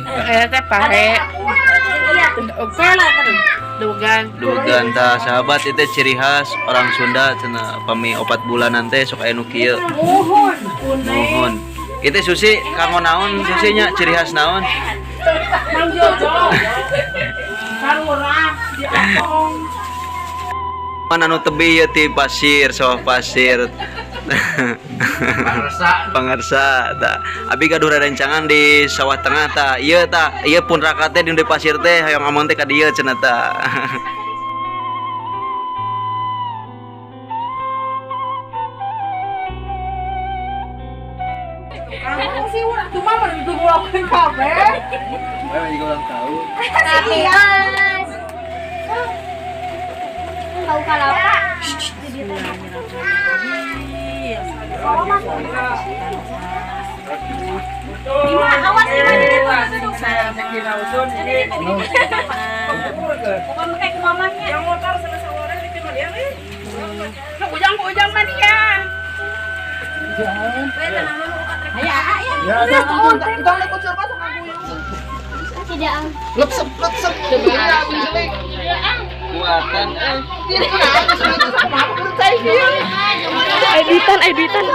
Teh pahe. Dugan. Dugan tah sahabat itu ciri khas orang Sunda cenah pami 4 bulanan teh sok aya nu kieu. Muhun. Muhun. Itu Susi kanggo naon Susinya ciri khas naon? Mang Jojo. Sarurah di Akong. Mana nu tebih ieu ti pasir, sawah pasir. Pangersa tah. Abi gaduh rerencangan di sawah tengah tah. Ieu tah, ieu pun raka teh di pasir teh hayang ngomong teh ka dieu cenah tah. Kamu sih udah cuma mendung kabeh. Juga ulang tahun. Tapi mas. Tahu kalapa? Lima, awas lima bukan pakai ke mamanya. Yang motor sama sawarnya di timur ya. Ujang mah dia. Ayo, ayo. Tidak. Lepsep, lepsep. Kuatan Editan, editan.